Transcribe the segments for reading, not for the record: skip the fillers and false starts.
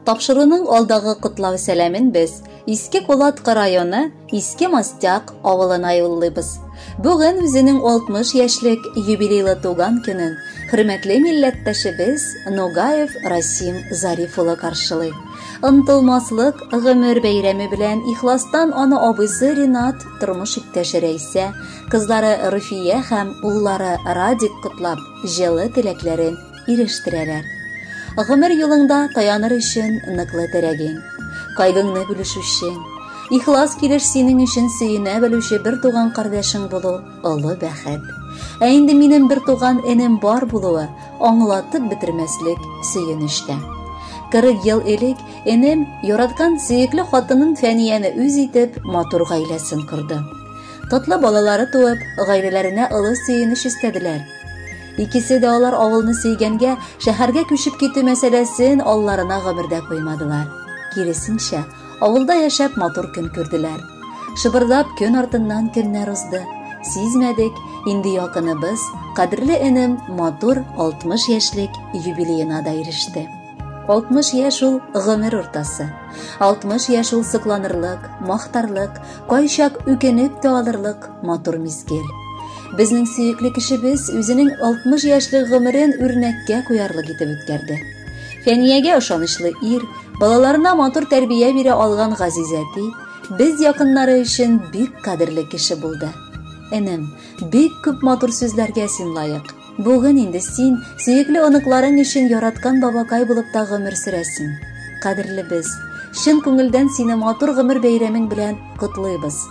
Тапшыруның алдагы котлау сәламен без Иске Кулаткы районы Иске Мостяк авылына юллыйбыз. Бүген үзенең 60 яшьлек юбилейлы туган көнен хөрмәтле милләттәшебез Ногаев Расим Зариф улы каршылый. Онытылмаслык гомер бәйрәме белән ихластан аны абыйсы Ринат, тормыш иптәше Рәйсә, кызлары Руфия һәм уллары Радик котлап, җылы теләкләрен ирештерәләр. Гомер юлыңда таяныр өчен ныклы терәгең, кайгыңны бүлешүчең, ихлас килеш синең өчен сөенә белүче бер туган кардәшең булу олы бәхет. Ә инде минем бер туган энем бар булуы аңлатып бетермәслек сөенеч тә. 40 ел элек энем яраткан сөекле хатынын Фәнияне үз итеп матур гаиләсен корды. Татлы балалары туып, гаиләләренә олы сөенеч өстәделәр. Икесе дә алар авылны сөйгәнгә, шәһәргә күчеп китү мәсьәләсен алларына гомердә куймадылар. Киресенчә, авылда яшәп матур көн күрделәр. Шыбырдап көн артыннан көннәр узды. Сизмәдек, инде якыныбыз, кадерле энем матур 60 яшьлек юбилеена да иреште. 60 яшь ул гомер уртасы. 60 яшь ул сокланырлык, мактарлык, кайчак үкенеп тә алырлык матур мизгел. Безнең сөекле кешебез үзенең 60 яшьлек гомерен үрнәккә куярлык итеп үткәрде. Фәниягә ышанычлы ир, балаларына матур тәрбия бирә алган газиз әти, без якыннары өчен бик кадерле кеше булды. Энем, бик күп матур сүзләргә син лаек. Бүген инде син сөекле оныкларың өчен яраткан бабакай булып та гомер сөрәсең. Кадерлебез, чын күңелдән сине матур гомер бәйрәмең белән котлыйбыз.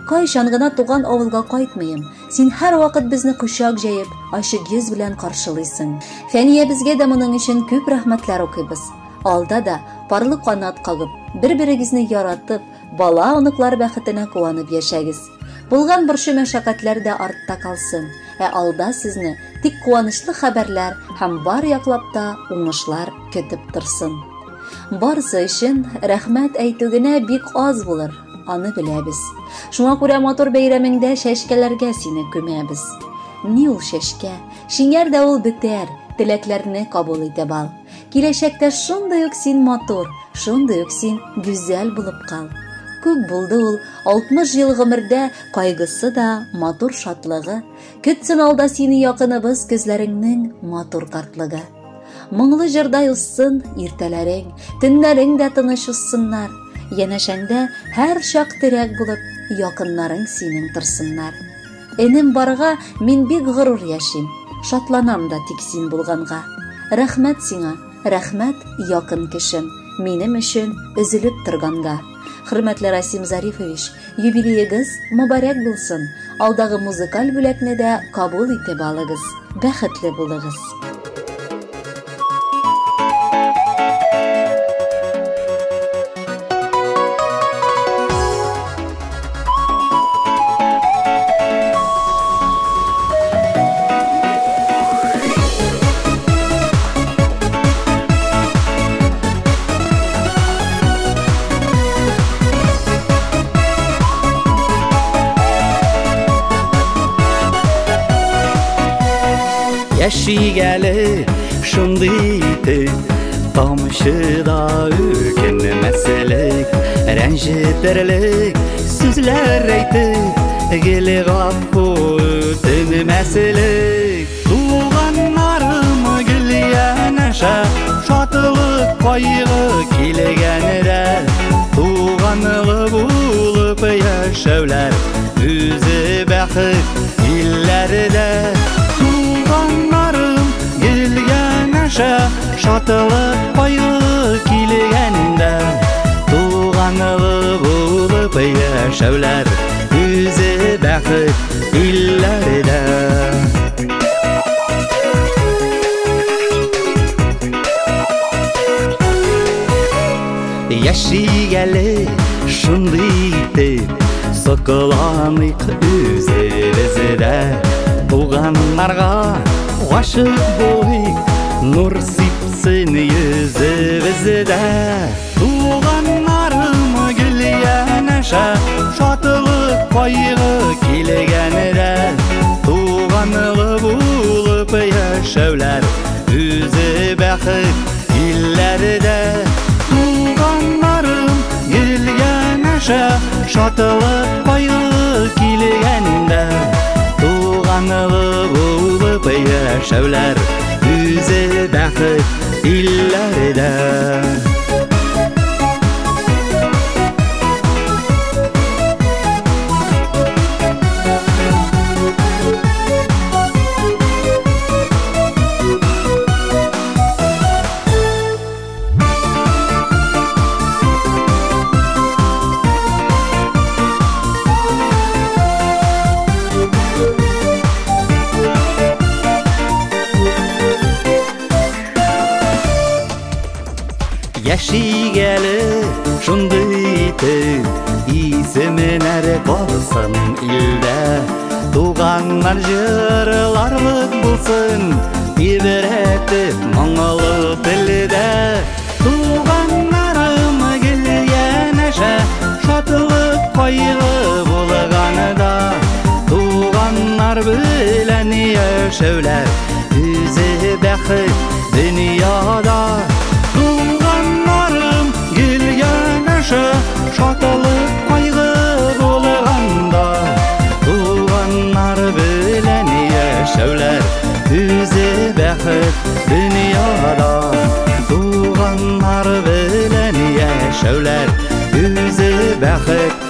Кайчан гына туган авылга кайтмыйм, син һәрвакыт безне кочак җәеп, ачык йөз белән каршылыйсың. Фәниябезгә дә моның өчен күп рәхмәтләр укыйбыз. Алда да парлы канат кагып, бер-берегезне яратып, бала оныклар бәхетенә куанып яшәгез. Булган борчу мәшәкатьләр дә артта калсын, ә алда сезне тик куанычлы хәбәрләр һәм бар яклап та уңышлар көтеп торсын. Барысы өчен рәхмәт әйтү генә бик аз булыр, аны беләбез. Шуңа күрә матур бәйрәмеңдә чәчкәләргә сине күмәбез. Ни ул чәчкә? Шиңәр дә ул бетәр, теләкләрне кабул итеп ал. Киләчәктә шундый ук син матур, шундый ук син гүзәл булып кал. Күп булды ул 60 ел гомердә кайгысы да, матур шатлыгы. Көтсен алда сине якыныбыз көзләреңнең матур картлыгы. Моңлы җырдай узсын иртәләрең, төннәрең дә тыныч узсыннар. Янәшәңдә һәр чак терәк булып, якыннарың синең торсыннар. Энем барга мин бик горур яшим, шатланам да тик син булганга. Рәхмәт сиңа, рәхмәт якын кешем, минем өчен өзелеп торганга. Хөрмәтле Расим Зарифович, юбилеегыз мөбарәк булсын. Алдагы музыкаль бүләкне дә кабул итеп алыгыз. Бәхетле булыгыз. Яшик әле шундый итеп, тамчы да үкенмәслек, рәнҗетерлек сүзләр әйтеп, гел гафу үтенмәслек. Туганнарым гел янәшә, шатлык кайгы килгәндә, туганлы булып яшәүләр үзе бәхет илләрдә. Туганнарым гел янәшә, шатлык кайгы килгәндә, туганлы булып яшәүләр үзе бәхет илләрдә. Яшик әле шундый итеп, сокланыйк үзебездә, туганнарга гашыйк булыйк, нур сипсен йөзебездә. Туганнарым гел янәшә, шатлык кайгы килгәндә, туганлы булып яшәүләр үзе бәхет илләрдә. янәшә, шатлык кайгы килгәндә, туганлы булып яшәүләр үзе бәхет илләрдә. Яшик әле шундый итеп, исеменәре калсын илдә. Туганнар җырларлык булсын, тибрәтеп моңлы телдә. Туганнарым гел янәшә, шатлык кайгы булганда, туганнар белән яшәүләр үзе бәхет дөньяда. Туганнарым гел янәшә, шатлык кайгы булганда, туганнар белән яшәүләр үзе бәхет дөньяда. Туганнар белән яшәүләр үзе бәхет